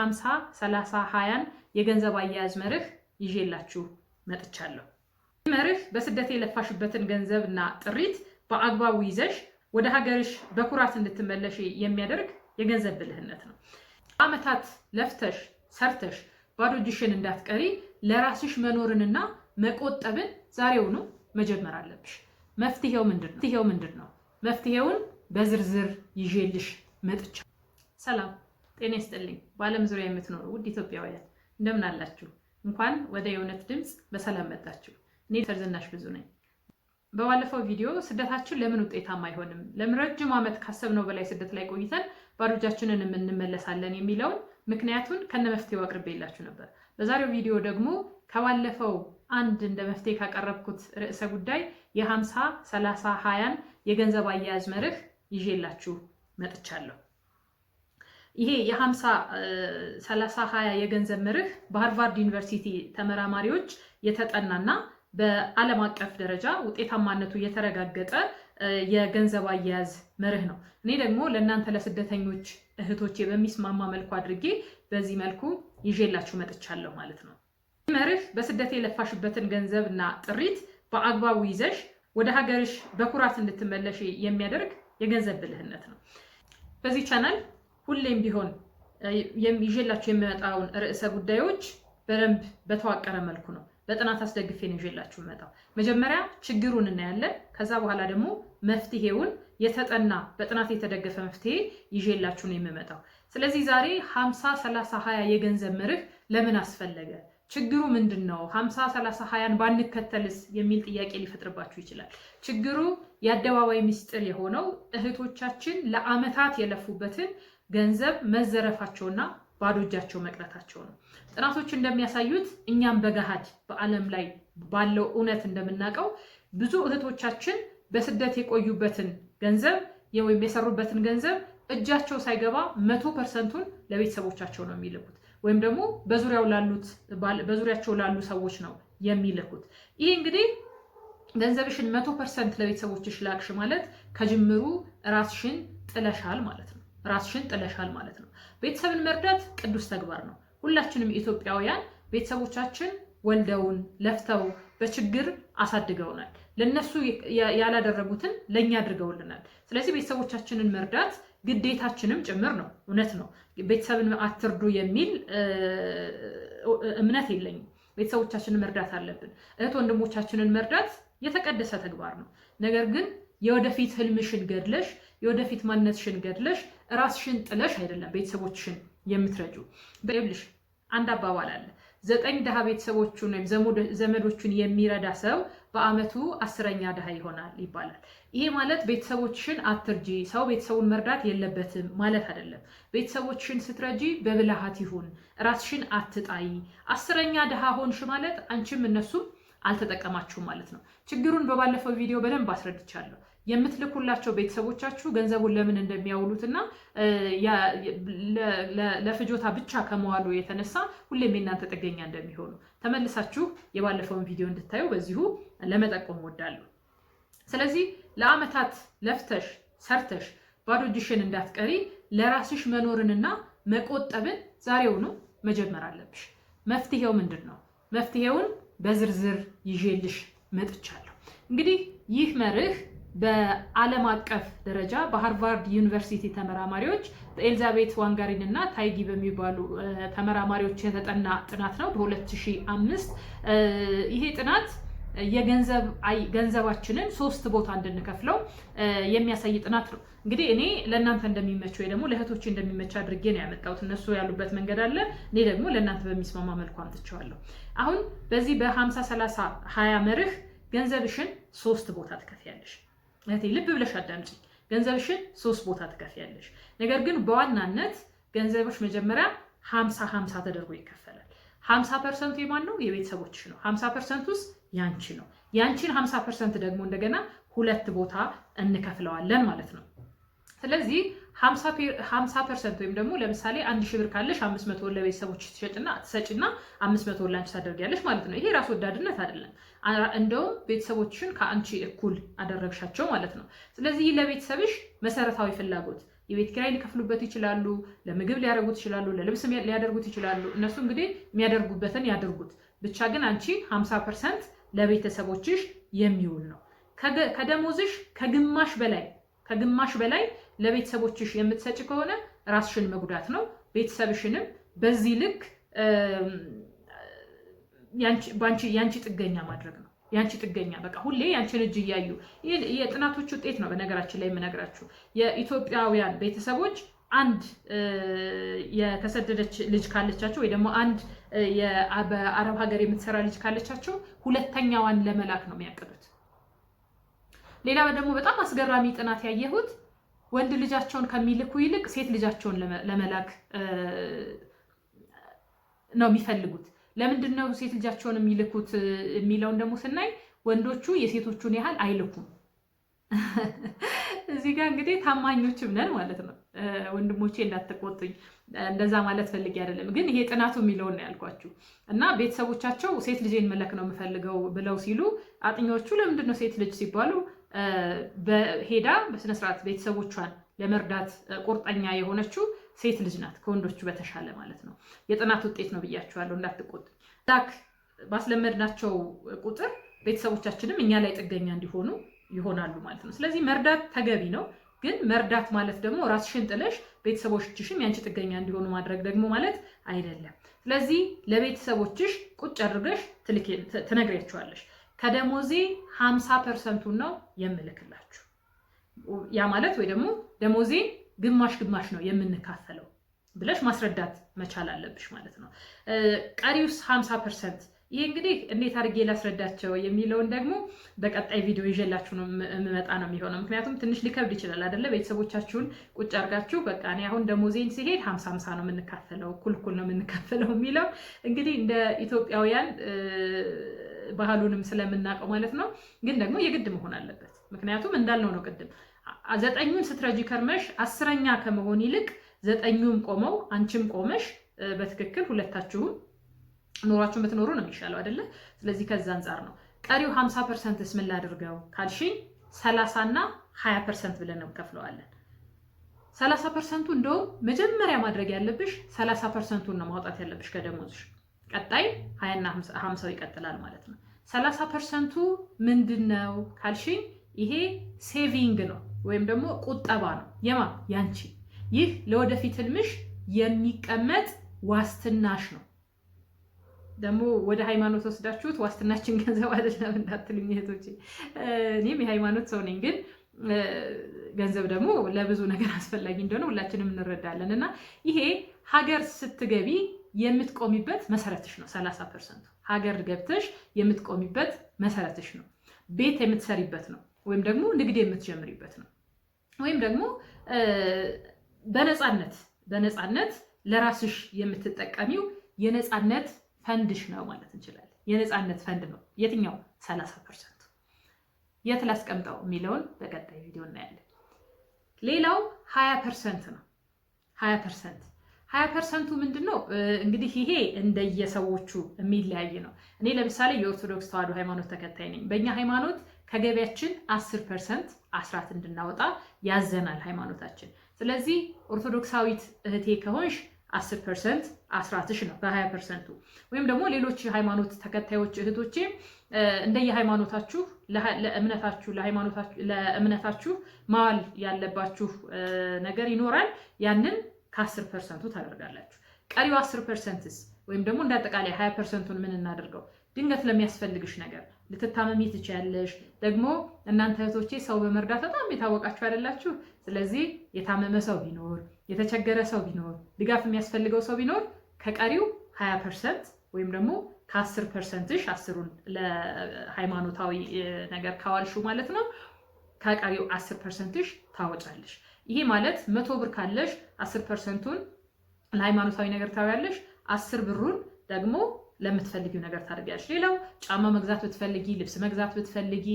የ50 30 20ን የገንዘብ አያያዝ መርህ ይዤላችሁ መጥቻለሁ። መርህ በስደት የለፋሽበትን ገንዘብ እና ጥሪት በአግባቡ ይዘሽ ወደ ሀገርሽ በኩራት እንድትመለሽ የሚያደርግ የገንዘብ ብልህነት ነው። ዓመታት ለፍተሽ ሰርተሽ ባዶ እጅሽን እንዳትቀሪ ለራስሽ መኖርንና መቆጠብን ዛሬውኑ መጀመር አለብሽ። መፍትሄው ምንድን ነው? መፍትሄው ምንድን ነው? መፍትሄውን በዝርዝር ይዤልሽ መጥቻ። ሰላም ጤና ይስጥልኝ። በዓለም ዙሪያ የምትኖሩ ውድ ኢትዮጵያውያን እንደምን አላችሁ? እንኳን ወደ የእውነት ድምፅ በሰላም መጣችሁ። እኔ ዝናሽ ብዙ ነኝ። በባለፈው ቪዲዮ ስደታችን ለምን ውጤታማ አይሆንም፣ ለምን ረጅም ዓመት ካሰብነው በላይ ስደት ላይ ቆይተን ባዶ እጃችንን እንመለሳለን የሚለውን ምክንያቱን ከነ መፍትሄው አቅርቤላችሁ ነበር። በዛሬው ቪዲዮ ደግሞ ከባለፈው አንድ እንደ መፍትሄ ካቀረብኩት ርዕሰ ጉዳይ የ50 30 20ን የገንዘብ አያያዝ መርህ ይዤላችሁ መጥቻለሁ። ይሄ የ50 30 20 የገንዘብ መርህ በሃርቫርድ ዩኒቨርሲቲ ተመራማሪዎች የተጠናና በዓለም አቀፍ ደረጃ ውጤታማነቱ የተረጋገጠ የገንዘብ አያያዝ መርህ ነው። እኔ ደግሞ ለእናንተ ለስደተኞች እህቶቼ በሚስማማ መልኩ አድርጌ በዚህ መልኩ ይዤላችሁ መጥቻለሁ ማለት ነው። መርህ በስደት የለፋሽበትን ገንዘብ እና ጥሪት በአግባቡ ይዘሽ ወደ ሀገርሽ በኩራት እንድትመለሽ የሚያደርግ የገንዘብ ብልህነት ነው። በዚህ ቻናል ሁሌም ቢሆን ይዤላችሁ የምመጣውን ርዕሰ ጉዳዮች በደንብ በተዋቀረ መልኩ ነው፣ በጥናት አስደግፌ ነው ይዤላችሁ የምመጣው። መጀመሪያ ችግሩን እናያለን። ከዛ በኋላ ደግሞ መፍትሄውን፣ የተጠና በጥናት የተደገፈ መፍትሄ ይዤላችሁ ነው የምመጣው። ስለዚህ ዛሬ 50 30 20 የገንዘብ መርህ ለምን አስፈለገ? ችግሩ ምንድን ነው? 50 30 20ን ባንከተልስ የሚል ጥያቄ ሊፈጥርባችሁ ይችላል። ችግሩ የአደባባይ ምስጢር የሆነው እህቶቻችን ለአመታት የለፉበትን ገንዘብ መዘረፋቸውና ባዶ እጃቸው መቅረታቸው ነው። ጥናቶች እንደሚያሳዩት፣ እኛም በገሃድ በዓለም ላይ ባለው እውነት እንደምናውቀው፣ ብዙ እህቶቻችን በስደት የቆዩበትን ገንዘብ ወይም የሰሩበትን ገንዘብ እጃቸው ሳይገባ 100%ኡን ለቤተሰቦቻቸው ነው የሚልኩት ወይም ደግሞ በዙሪያቸው ላሉ ሰዎች ነው የሚልኩት። ይሄ እንግዲህ ገንዘብሽን 100% ለቤተሰቦችሽ ላክሽ ማለት ከጅምሩ ራስሽን ጥለሻል ማለት ነው። ራስሽን ጥለሻል ማለት ነው። ቤተሰብን መርዳት ቅዱስ ተግባር ነው። ሁላችንም ኢትዮጵያውያን ቤተሰቦቻችን ወልደውን፣ ለፍተው፣ በችግር አሳድገውናል። ለነሱ ያላደረጉትን ለእኛ አድርገውልናል። ስለዚህ ቤተሰቦቻችንን መርዳት ግዴታችንም ጭምር ነው። እውነት ነው። ቤተሰብን አትርዱ የሚል እምነት የለኝም። ቤተሰቦቻችንን መርዳት አለብን። እህት ወንድሞቻችንን መርዳት የተቀደሰ ተግባር ነው። ነገር ግን የወደፊት ህልምሽን ገድለሽ፣ የወደፊት ማንነትሽን ገድለሽ፣ ራስሽን ጥለሽ አይደለም ቤተሰቦችሽን የምትረጂው። ይኸውልሽ፣ አንድ አባባል አለ። ዘጠኝ ድሃ ቤተሰቦቹን ወይም ዘመዶቹን የሚረዳ ሰው በአመቱ 10ኛ ድሃ ይሆናል ይባላል። ይሄ ማለት ቤተሰቦችሽን አትርጂ፣ ሰው ቤተሰቡን መርዳት የለበትም ማለት አይደለም። ቤተሰቦችሽን ስትረጂ በብልሃት ይሁን፣ ራስሽን አትጣይ። 10ኛ ድሃ ሆንሽ ማለት አንቺም እነሱም አልተጠቀማችሁም ማለት ነው። ችግሩን በባለፈው ቪዲዮ በደንብ አስረድቻለሁ። የምትልኩላቸው ቤተሰቦቻችሁ ገንዘቡን ለምን እንደሚያውሉትና ለፍጆታ ብቻ ከመዋሉ የተነሳ ሁሌም የእናንተ ጥገኛ እንደሚሆኑ ተመልሳችሁ የባለፈውን ቪዲዮ እንድታዩ በዚሁ ለመጠቆም እወዳለሁ። ስለዚህ ለአመታት ለፍተሽ ሰርተሽ ባዶ እጅሽን እንዳትቀሪ ለራስሽ መኖርንና መቆጠብን ዛሬውኑ መጀመር አለብሽ። መፍትሄው ምንድን ነው? መፍትሄውን በዝርዝር ይዤልሽ መጥቻለሁ። እንግዲህ ይህ መርህ በዓለም አቀፍ ደረጃ በሃርቫርድ ዩኒቨርሲቲ ተመራማሪዎች፣ በኤልዛቤት ዋንጋሪን እና ታይጊ በሚባሉ ተመራማሪዎች የተጠና ጥናት ነው። በ2005 ይሄ ጥናት የገንዘብ ገንዘባችንን ሶስት ቦታ እንድንከፍለው የሚያሳይ ጥናት ነው። እንግዲህ እኔ ለእናንተ እንደሚመች ወይ ደግሞ ለእህቶች እንደሚመች አድርጌ ነው ያመጣሁት። እነሱ ያሉበት መንገድ አለ፣ እኔ ደግሞ ለእናንተ በሚስማማ መልኩ አምጥቼዋለሁ። አሁን በዚህ በ50 30 20 መርህ ገንዘብሽን ሶስት ቦታ ትከፍያለሽ። እህቴ፣ ልብ ብለሽ አዳምጪ። ገንዘብሽን ሶስት ቦታ ትከፍያለሽ። ነገር ግን በዋናነት ገንዘብሽ መጀመሪያ 50 50 ተደርጎ ይከፈላል። 50%ኡ የማን ነው? የቤተሰቦችሽ ነው። 50% ውስጥ ያንቺ ነው። ያንቺን 50% ደግሞ እንደገና ሁለት ቦታ እንከፍለዋለን ማለት ነው። ስለዚህ 50% ወይም ደግሞ ለምሳሌ 1000 ብር ካለሽ 500 ለቤተሰቦች ትሰጭና 500 ለአንቺ ታደርጊያለሽ ማለት ነው። ይሄ ራስ ወዳድነት አይደለም። እንደውም ቤተሰቦችሽን ከአንቺ እኩል አደረግሻቸው ማለት ነው። ስለዚህ ለቤተሰብሽ መሰረታዊ ፍላጎት የቤት ኪራይ ሊከፍሉበት ይችላሉ፣ ለምግብ ሊያደርጉት ይችላሉ፣ ለልብስ ሊያደርጉት ይችላሉ። እነሱ እንግዲህ የሚያደርጉበትን ያድርጉት። ብቻ ግን አንቺ 50% ለቤተሰቦችሽ የሚውል ነው። ከደሞዝሽ ከግማሽ በላይ ለቤተሰቦችሽ የምትሰጪ ከሆነ ራስሽን መጉዳት ነው። ቤተሰብሽንም በዚህ ልክ ያንቺ ጥገኛ ማድረግ ነው። ያንቺ ጥገኛ፣ በቃ ሁሌ ያንቺን እጅ እያዩ። ይህ የጥናቶች ውጤት ነው። በነገራችን ላይ የምነግራችሁ የኢትዮጵያውያን ቤተሰቦች አንድ የተሰደደች ልጅ ካለቻቸው ወይ ደግሞ አንድ በአረብ ሀገር የምትሰራ ልጅ ካለቻቸው ሁለተኛዋን ለመላክ ነው የሚያቅዱት። ሌላ ደግሞ በጣም አስገራሚ ጥናት ያየሁት ወንድ ልጃቸውን ከሚልኩ ይልቅ ሴት ልጃቸውን ለመላክ ነው የሚፈልጉት። ለምንድን ነው ሴት ልጃቸውን የሚልኩት የሚለውን ደግሞ ስናይ ወንዶቹ የሴቶቹን ያህል አይልኩም። እዚህ ጋር እንግዲህ ታማኞችም ነን ማለት ነው። ወንድሞቼ እንዳትቆጡኝ፣ እንደዛ ማለት ፈልጌ አይደለም፣ ግን ይሄ ጥናቱ የሚለውን ነው ያልኳችሁ። እና ቤተሰቦቻቸው ሴት ልጄን መላክ ነው የምፈልገው ብለው ሲሉ አጥኚዎቹ ለምንድን ነው ሴት ልጅ ሲባሉ በሄዳ በስነስርዓት ቤተሰቦቿን ለመርዳት ቁርጠኛ የሆነችው ሴት ልጅ ናት፣ ከወንዶቹ በተሻለ ማለት ነው። የጥናት ውጤት ነው ብያችኋለሁ፣ እንዳትቆጡኝ። ላክ ባስለመድናቸው ቁጥር ቤተሰቦቻችንም እኛ ላይ ጥገኛ እንዲሆኑ ይሆናሉ ማለት ነው። ስለዚህ መርዳት ተገቢ ነው። ግን መርዳት ማለት ደግሞ ራስሽን ጥለሽ ቤተሰቦችሽም ያንቺ ጥገኛ እንዲሆኑ ማድረግ ደግሞ ማለት አይደለም። ስለዚህ ለቤተሰቦችሽ ቁጭ አድርገሽ ትነግሪያቸዋለሽ። ከደሞዜ 50%ኡን ነው የምልክላችሁ። ያ ማለት ወይ ደግሞ ደሞዜ ግማሽ ግማሽ ነው የምንካፈለው ብለሽ ማስረዳት መቻል አለብሽ ማለት ነው። ቀሪውስ 50%? ይሄ እንግዲህ እንዴት አድርጌ ላስረዳቸው የሚለውን ደግሞ በቀጣይ ቪዲዮ ይዤላችሁ ነው የምመጣ ነው የሚሆነው። ምክንያቱም ትንሽ ሊከብድ ይችላል አይደለ? ቤተሰቦቻችሁን ቁጭ አድርጋችሁ በቃ እኔ አሁን ደሞዜን ሲሄድ 50 50 ነው የምንካፈለው፣ እኩል እኩል ነው የምንካፈለው የሚለው እንግዲህ እንደ ኢትዮጵያውያን ባህሉንም ስለምናውቀው ማለት ነው። ግን ደግሞ የግድ መሆን አለበት። ምክንያቱም እንዳልነው ነው ቅድም፣ ዘጠኙን ስትረጂ ከርመሽ 10ኛ ከመሆን ይልቅ ዘጠኙም ቆመው አንቺም ቆመሽ በትክክል ሁለታችሁም ኑሯችሁን ብትኖሩ ነው የሚሻለው አይደለ? ስለዚህ ከዛ አንጻር ነው። ቀሪው 50% ስ ምን ላድርገው ካልሽኝ 30 እና 20% ብለን ነው እንከፍለዋለን። 30%ኡ እንደውም መጀመሪያ ማድረግ ያለብሽ 30%ኡን ነው ማውጣት ያለብሽ ከደሞዝሽ። ቀጣይ 20ና 50 ይቀጥላል ማለት ነው። 30%ኡ ምንድን ነው ካልሽኝ ይሄ saving ነው ወይም ደግሞ ቁጠባ ነው። የማ? ያንቺ። ይህ ለወደፊት ህልምሽ የሚቀመጥ ዋስትናሽ ነው። ደግሞ ወደ ሃይማኖት ወስዳችሁት ዋስትናችን ገንዘብ አይደለም እንዳትሉኝ እህቶቼ። እኔም የሃይማኖት ሰው ነኝ፣ ግን ገንዘብ ደግሞ ለብዙ ነገር አስፈላጊ እንደሆነ ሁላችንም እንረዳለን። እና ይሄ ሀገር ስትገቢ የምትቆሚበት መሰረትሽ ነው። 30%ኡ ሀገር ገብተሽ የምትቆሚበት መሰረትሽ ነው። ቤት የምትሰሪበት ነው፣ ወይም ደግሞ ንግድ የምትጀምሪበት ነው፣ ወይም ደግሞ በነፃነት ለራስሽ የምትጠቀሚው የነፃነት ፈንድሽ ነው ማለት እንችላለን። የነፃነት ፈንድ ነው። የትኛው? 30%ኡ። የት ላስቀምጠው የሚለውን በቀጣይ ቪዲዮ እናያለን። ሌላው 20% ነው። 20%፣ 20%ኡ ምንድን ነው? እንግዲህ ይሄ እንደየሰዎቹ የሚለያይ ነው። እኔ ለምሳሌ የኦርቶዶክስ ተዋሕዶ ሃይማኖት ተከታይ ነኝ። በእኛ ሃይማኖት ከገቢያችን 10% አስራት እንድናወጣ ያዘናል ሃይማኖታችን። ስለዚህ ኦርቶዶክሳዊት እህቴ ከሆንሽ 10% አስራትሽ ነው በ20%ኡ። ወይም ደግሞ ሌሎች ሃይማኖት ተከታዮች እህቶቼ እንደየሃይማኖታችሁ ለእምነታችሁ ማዋል ያለባችሁ ነገር ይኖራል። ያንን ከ10%ኡ ታደርጋላችሁ። ቀሪው 10% ስ ወይም ደግሞ እንደ አጠቃላይ 20%ኡን ምን እናደርገው? ድንገት ለሚያስፈልግሽ ነገር ልትታመሚ ትችያለሽ። ደግሞ እናንተ እህቶቼ ሰው በመርዳት በጣም የታወቃችሁ አይደላችሁ? ስለዚህ የታመመ ሰው ቢኖር፣ የተቸገረ ሰው ቢኖር፣ ድጋፍ የሚያስፈልገው ሰው ቢኖር ከቀሪው 20% ወይም ደግሞ ከ10%ሽ 10ሩን ለሃይማኖታዊ ነገር ካዋልሹ ማለት ነው፣ ከቀሪው 10%ሽ ታወጫለሽ። ይሄ ማለት 100 ብር ካለሽ 10%ኡን ለሃይማኖታዊ ነገር ታውያለሽ፣ 10 ብሩን ደግሞ ለምትፈልጊው ነገር ታደርጊያለሽ። ሌላው ጫማ መግዛት ብትፈልጊ፣ ልብስ መግዛት ብትፈልጊ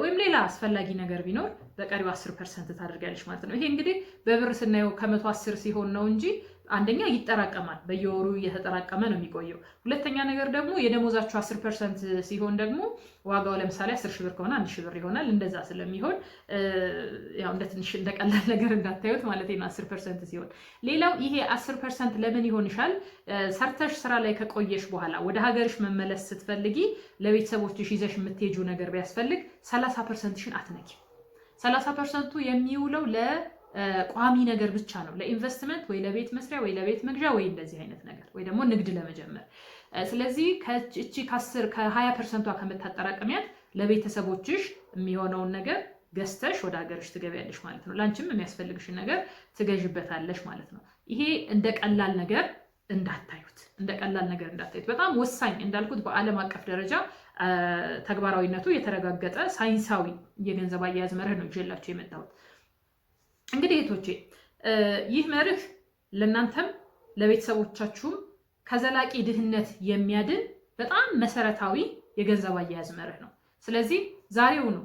ወይም ሌላ አስፈላጊ ነገር ቢኖር በቀሪው 10% ታደርጊያለሽ ማለት ነው። ይሄ እንግዲህ በብር ስናየው ከ110 ሲሆን ነው እንጂ አንደኛ ይጠራቀማል፣ በየወሩ እየተጠራቀመ ነው የሚቆየው። ሁለተኛ ነገር ደግሞ የደሞዛችሁ 10% ሲሆን ደግሞ ዋጋው ለምሳሌ 10 ሺህ ብር ከሆነ 1 ሺህ ብር ይሆናል። እንደዛ ስለሚሆን ያው እንደ ትንሽ እንደ ቀላል ነገር እንዳታዩት ማለት ነው 10% ሲሆን። ሌላው ይሄ 10% ለምን ይሆንሻል? ሰርተሽ ስራ ላይ ከቆየሽ በኋላ ወደ ሀገርሽ መመለስ ስትፈልጊ ለቤተሰቦችሽ ይዘሽ የምትሄጂው ነገር ቢያስፈልግ 30%ሽን አትነኪ። 30%ቱ የሚውለው ለቋሚ ነገር ብቻ ነው፣ ለኢንቨስትመንት ወይ ለቤት መስሪያ ወይ ለቤት መግዣ ወይ እንደዚህ አይነት ነገር ወይ ደግሞ ንግድ ለመጀመር። ስለዚህ እቺ ከ10 ከ20%ቷ ከምታጠራቅሚያት ለቤተሰቦችሽ የሚሆነውን ነገር ገዝተሽ ወደ ሀገርሽ ትገቢያለሽ ማለት ነው። ለአንቺም የሚያስፈልግሽን ነገር ትገዥበታለሽ ማለት ነው። ይሄ እንደ ቀላል ነገር እንዳታዩት፣ እንደ ቀላል ነገር እንዳታዩት። በጣም ወሳኝ፣ እንዳልኩት በዓለም አቀፍ ደረጃ ተግባራዊነቱ የተረጋገጠ ሳይንሳዊ የገንዘብ አያያዝ መርህ ነው ይዤላችሁ የመጣሁት። እንግዲህ እህቶቼ፣ ይህ መርህ ለእናንተም ለቤተሰቦቻችሁም ከዘላቂ ድህነት የሚያድን በጣም መሰረታዊ የገንዘብ አያያዝ መርህ ነው። ስለዚህ ዛሬውኑ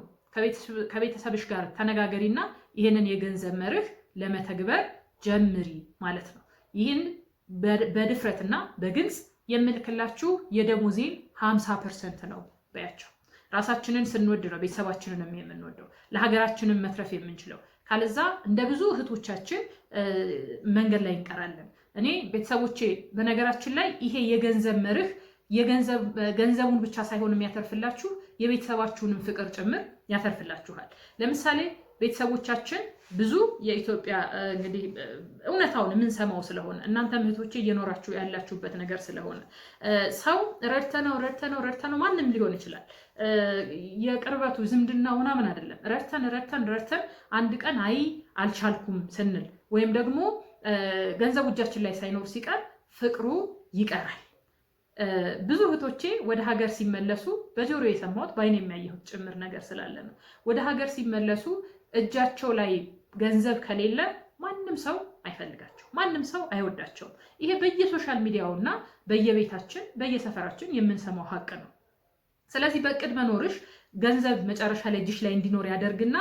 ከቤተሰብሽ ጋር ተነጋገሪና ይህንን የገንዘብ መርህ ለመተግበር ጀምሪ ማለት ነው። ይህን በድፍረትና በግልጽ የምልክላችሁ የደሞዜን 50% ነው በያቸው። ራሳችንን ስንወድ ነው ቤተሰባችንን የምንወደው፣ ለሀገራችንን መትረፍ የምንችለው። ካለዛ እንደ ብዙ እህቶቻችን መንገድ ላይ እንቀራለን። እኔ ቤተሰቦቼ፣ በነገራችን ላይ ይሄ የገንዘብ መርህ ገንዘቡን ብቻ ሳይሆን የሚያተርፍላችሁ የቤተሰባችሁንም ፍቅር ጭምር ያተርፍላችኋል። ለምሳሌ ቤተሰቦቻችን ብዙ የኢትዮጵያ እንግዲህ እውነታውን የምንሰማው ስለሆነ፣ እናንተም እህቶቼ እየኖራችሁ ያላችሁበት ነገር ስለሆነ፣ ሰው ረድተነው ረድተነው ረድተነው፣ ማንም ሊሆን ይችላል፣ የቅርበቱ ዝምድና ምናምን አይደለም። ረድተን ረድተን ረድተን አንድ ቀን አይ አልቻልኩም ስንል ወይም ደግሞ ገንዘቡ እጃችን ላይ ሳይኖር ሲቀር ፍቅሩ ይቀራል። ብዙ እህቶቼ ወደ ሀገር ሲመለሱ፣ በጆሮ የሰማሁት በአይን የሚያየሁት ጭምር ነገር ስላለ ነው። ወደ ሀገር ሲመለሱ እጃቸው ላይ ገንዘብ ከሌለ ማንም ሰው አይፈልጋቸው፣ ማንም ሰው አይወዳቸውም። ይሄ በየ social media ው እና በየቤታችን በየሰፈራችን የምንሰማው ሀቅ ነው። ስለዚህ በእቅድ መኖርሽ ገንዘብ መጨረሻ ላይ እጅሽ ላይ እንዲኖር ያደርግና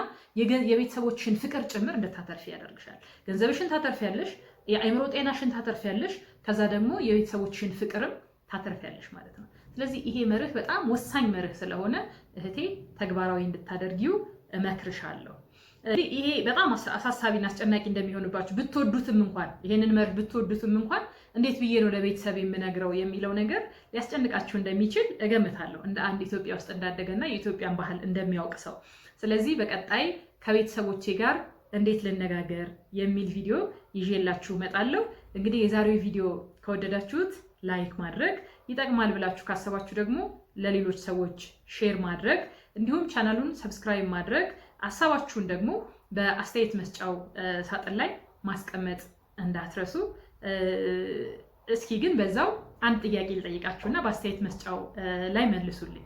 የቤተሰቦችሽን ፍቅር ጭምር እንድታተርፊ ያደርግሻል። ገንዘብሽን ታተርፊያለሽ፣ የአእምሮ ጤናሽን ታተርፊያለሽ፣ ከዛ ደግሞ የቤተሰቦችሽን ፍቅርም ታተርፊያለሽ ማለት ነው። ስለዚህ ይሄ መርህ በጣም ወሳኝ መርህ ስለሆነ እህቴ ተግባራዊ እንድታደርጊው እመክርሻለሁ። ይሄ በጣም አሳሳቢና አስጨናቂ እንደሚሆንባችሁ፣ ብትወዱትም እንኳን፣ ይሄንን መርህ ብትወዱትም እንኳን እንዴት ብዬ ነው ለቤተሰብ የምነግረው የሚለው ነገር ሊያስጨንቃችሁ እንደሚችል እገምታለሁ፣ እንደ አንድ ኢትዮጵያ ውስጥ እንዳደገና የኢትዮጵያን ባህል እንደሚያውቅ ሰው። ስለዚህ በቀጣይ ከቤተሰቦቼ ጋር እንዴት ልነጋገር የሚል ቪዲዮ ይዤላችሁ እመጣለሁ። እንግዲህ የዛሬው ቪዲዮ ከወደዳችሁት like ማድረግ፣ ይጠቅማል ብላችሁ ካሰባችሁ ደግሞ ለሌሎች ሰዎች share ማድረግ፣ እንዲሁም ቻናሉን subscribe ማድረግ፣ ሀሳባችሁን ደግሞ በአስተያየት መስጫው ሳጥን ላይ ማስቀመጥ እንዳትረሱ። እስኪ ግን በዛው አንድ ጥያቄ ልጠይቃችሁና በአስተያየት መስጫው ላይ መልሱልኝ።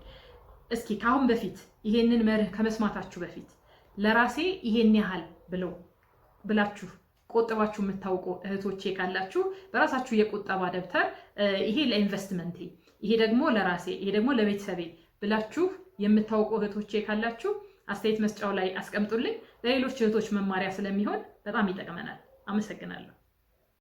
እስኪ ከአሁን በፊት ይሄንን መርህ ከመስማታችሁ በፊት ለራሴ ይሄን ያህል ብለው ብላችሁ ቆጥባችሁ የምታውቁ እህቶቼ ካላችሁ፣ በራሳችሁ የቁጠባ ደብተር ይሄ ለኢንቨስትመንቴ፣ ይሄ ደግሞ ለራሴ፣ ይሄ ደግሞ ለቤተሰቤ ብላችሁ የምታውቁ እህቶቼ ካላችሁ አስተያየት መስጫው ላይ አስቀምጡልኝ። ለሌሎች እህቶች መማሪያ ስለሚሆን በጣም ይጠቅመናል። አመሰግናለሁ።